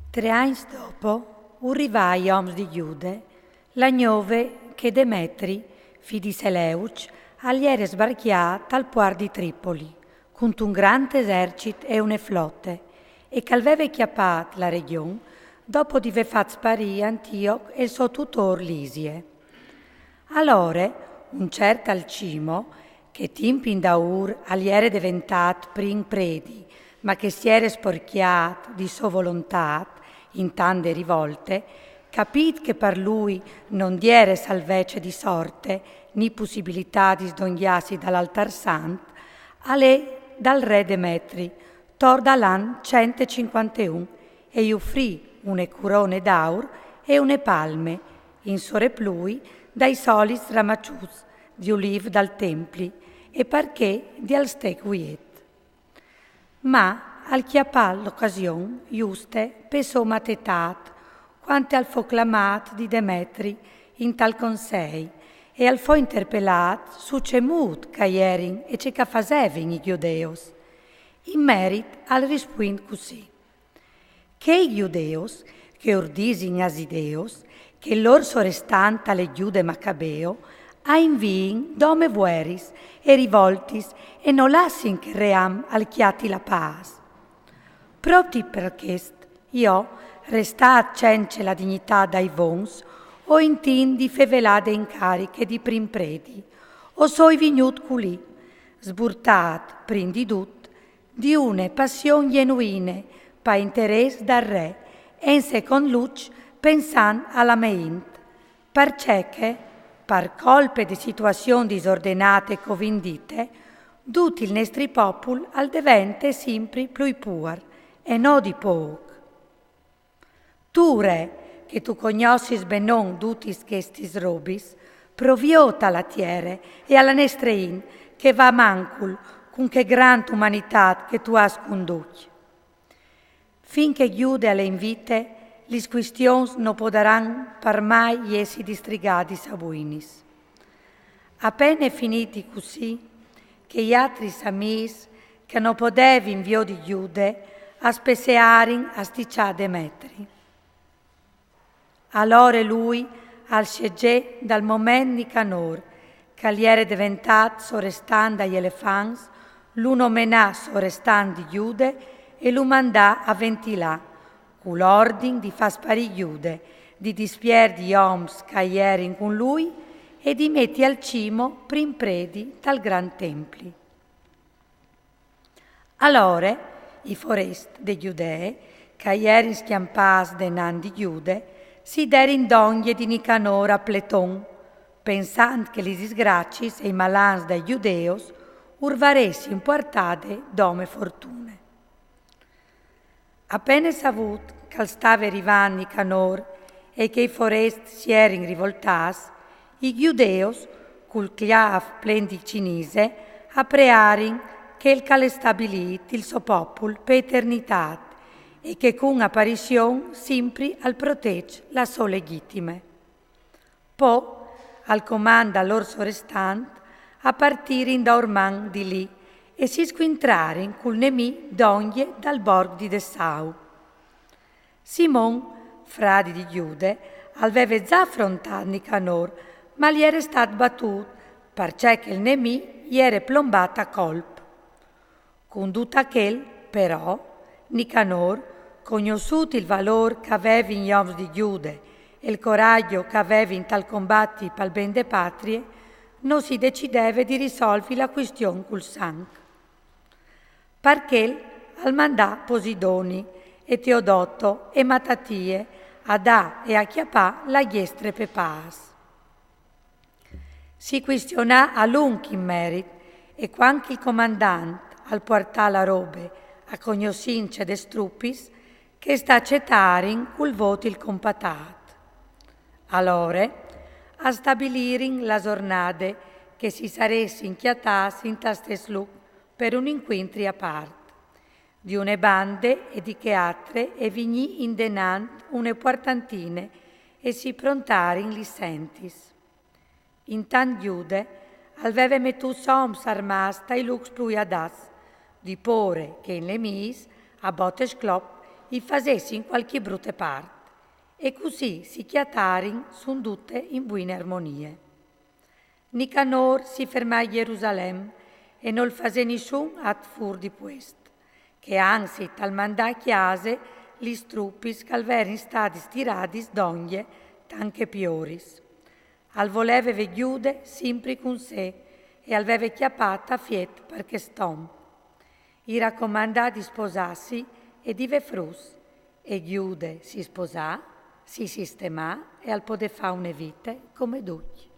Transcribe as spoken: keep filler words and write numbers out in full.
Tre agns dopo, al rivà ai oms di Gjude la gnove che Demetri, fi di Seleuc, al jere sbarcjât tal puart di Tripoli, cuntun grant esercit e une flote, e che al veve cjapât la regjon dopo di vê fat sparî Antioc e il so tutôr Lisie. Alore, un cert Alcimo, che timp indaûr al jere deventât prin predi, ma che si jere sporcjât di sô volontât in tande rivolte, capît che par lui no 'nd jere salvece di sorte, ni pussibilitât di sdongjâsi dal altar sant, al lè dal re Demetri, tor dal an cent e cincuanteun, e i ufrì une curone d'aur e une palme, in soreplui dai solits ramaçuts di ulîf dal templi, e parcè di al stè cuiet. Ma al cjapà la ocasion juste pe sô matetât, cuant al fo clamât di Demetri intal consei, e al fo interpelât su cemût ch'a jerin e ce ch'a fasevin i gjudeus. In merit al rispuint cussì: Chei gjudeus, che ur disin azideus, che il lôr sorestant al è Gjude Macabeo, a inviin dome vueris e rivoltis e no lassin che il ream al cjati la pâs. Propit par chest, jo, restât cence la dignitât dai vons, o intint di fevelâ de incariche di prin predi, o soi vignût culì, sburtât, prin di dut, di une passion gjenuine pa interès dal re, e in secont lûc pensant a la mê int, parcè che, par colpe de situazion disordenade e covindite, dut il nestri popul al devente simpri plui puar, e no di pôc. Tu, re, che tu cognossis benon dutis chestis robis, proviôt a la tiere e a la nestre int che e va mancul cun chê grant umanitât che tu âs cun ducj. Fin che Gjude al è in vite, lis cuistions no podaran par mai jessi distrigadis a buinis. A pene finît di cussì, chei altris amîs che no podevin viodi Gjude, a spessearin a stiçâ Demetri. Alore lui al scegè dal moment Nicanôr, ch'al jere deventât sorestant dai elefants, lu nomenà sorestant di Gjude e lu mandà a ventilâ, cul ordin di fâ sparî Gjude, di dispierdi i oms ch'a jerin cun lui e di meti Alcimo prin predi tal grant templi. Alore i forest de Gjudee, ch'a jerin scjampâts denant di Gjude, si derin dongje di Nicanôr a pleton, pensant che lis disgraciis e i malants dai gjudeus ur varessin puartade dome fortune. A pene savût ch'al stave rivant Nicanôr e che i forest si jerin rivoltâts, i gjudeus, cul cjâf plen di cinise, a prearin chel ch'al è stabilit il so popul pe eternitât e che cun aparizion simpri al proteç la sô legjitime. Po, al comant dal lôr sorestant, a partirin daurman di li e si scuintrarin cul nemì dongje dal borc di Dessau. Simon, fradi di Gjude, al veve za frontât Nicanôr, ma al jere stât batût, parcè che il nemì jere plombât a colp. Cun dut chel, però, Nicanôr, cognossût il valôr ch'a vevin i oms di Gjude e il coragjo ch'a vevin tal combati pal ben de patrie, no si decideve di risolvi la cuistion cul sanc. Par chel al mandà Posidoni e Teodoto e Matatie a dâ e a cjapâ la gjestre pe pâs. Si cuistionà a lunc in merit e cuant ch'il comandant al puartà la robe a cognossince des trupis, chestis acetarin cul vôt il compatât. Alore a stabilirin la zornade che si saressin cjatâts intal stes lûc par un incuintri a part. Di une bande e di chê altre e vignì indenant une puartantine e si prontarin lis sentis. Intant Gjude al veve metûts oms armâts tai lûcs plui adats, di pôre che i nemîs, a bote sclop, i fasessin qualchi brute part, e cussì si cjatarin sundute in buine armonie. Nicanor si fermà a Jerusalem e nol fasè nissun at fur di puest, che anzit al mandà a cjase lis trupis ch'al verin stadis tiradis dongje tant che pioris. Al voleve vè Gjude simpri cun se e al veve cjapà Tafiet par chest om. I racomandà di sposassi e di vè fruts, e Gjude si sposà, si sistemà e al podè fà une vite come ducj.